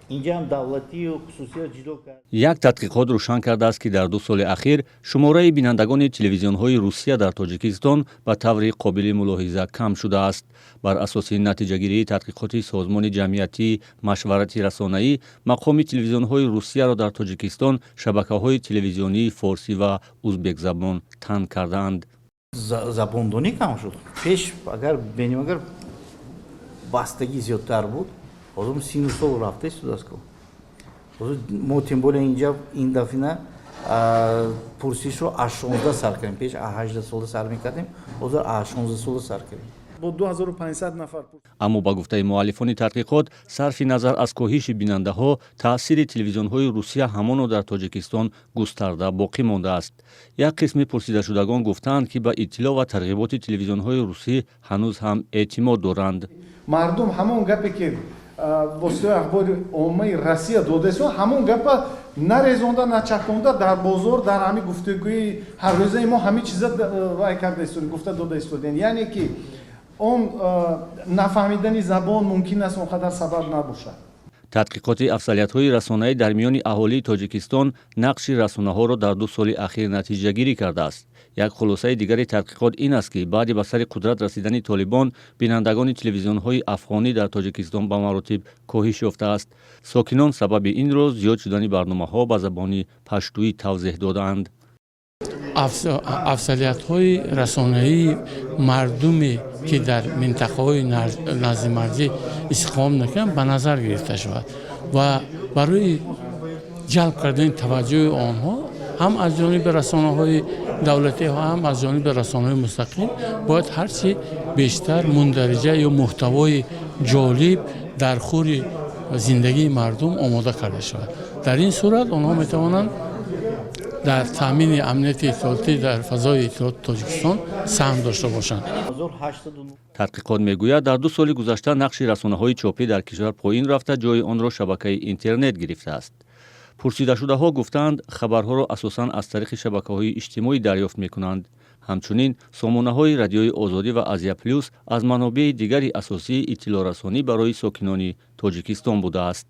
Инҷа ҳам давлатию хусусиро ҷудо кард. Як тадқиқот рӯшан кардааст, ки дар 2 соли ахир шумораи бинандагони телевизионҳои Русия дар Тоҷикистон ба таври қобили мулоҳиза кам шудааст. Бар асоси натиҷагирии тадқиқоти созмони ҷамъиятии машварати расонаӣ, мақоми телевизионҳои Русияро дар Тоҷикистон шабакаҳои телевизионии форсӣ ва узбекзабон тан кардаанд. Забондонӣ кам шуд. Пеш агар бинем, агар бастагӣ зиёдтар буд, ҳозир сину сол рафта истодааст ку. Ҳозир мо, тем более, инҷа ин дафъина пурсишро аз 16 сар кардем. Пеш аз 18 сола сар мекардем, ҳозир аз 16 сола сар кардем. Бо 2500 нафар. Аммо ба гуфтаи муаллифони тадқиқот, сарфи назар аз коҳиши бинандаҳо, таъсири телевизионҳои Русия ҳамоно дар Тоҷикистон густарда боқӣ мондааст. Як қисми пурсидашудагон гуфтаанд, ки ба иттилоъ ва тарғиботи телевизионҳои русӣ ҳанӯз ҳам эътимод доранд. Мардум ҳамон гапе, ки воситаи ахбори оммаи Россия додаист, ҳамон гапа нарезонда, начаконда дар бозор, дар ҳамин гуфтугӯи ҳаррӯзаи мо ҳамин чиза вай карда истодем, гуфта дода истодем. Яъне ки он нафаҳмидани забон мумкин аст он қадар сабаб набошад. Тадқиқоти афзалиятҳои расонаӣ дар миёни аҳолии Тоҷикистон нақши расонаҳоро дар 2 соли ахир натиҷагирӣ кардааст. Як хулосаи дигари тадқиқот ин аст, ки баъди ба сари қудрат расидани Толибон бинандагони телевизионҳои афғонӣ дар Тоҷикистон ба маротиб коҳиш ёфтааст. Сокинон сабаби инро зиёд шудани барномаҳо ба забони паштуӣ тавзеҳ додаанд. Афзалиятҳои расонаии мардуме, ки дар минтақаҳои наздимарзӣ истиқомат мекунанд, ба назар гирифта шавад ва барои ҷалб кардани таваҷҷӯҳи онҳо ҳам аз ҷониби расонаҳои давлатӣ ва ҳам аз ҷониби расонаҳои мустақил бояд ҳарчи бештар мундариҷа ё мӯҳтавои ҷолиб дар хури зиндагии мардум омода карда шавад. Дар ин сурат онҳо метавонанд дар таъмини амнияти иттилоотӣ дар фазои иттилооти Тоҷикистон саҳм дошта бошанд. Тадқиқот мегӯяд, дар 2 соли гузашта нақши расонаҳои чопӣ дар кишвар поин рафта, ҷои онро шабакаи интернет гирифтааст. Пурсидашудаҳо гуфтаанд, хабарҳоро асосан аз тариқи шабакаҳои иҷтимоӣ дарёфт мекунанд. Ҳамчунин сомонаҳои Радиои Озодӣ ва Азия Плюс аз манобеи дигари асосии иттилоърасонӣ барои сокинони Тоҷикистон будааст.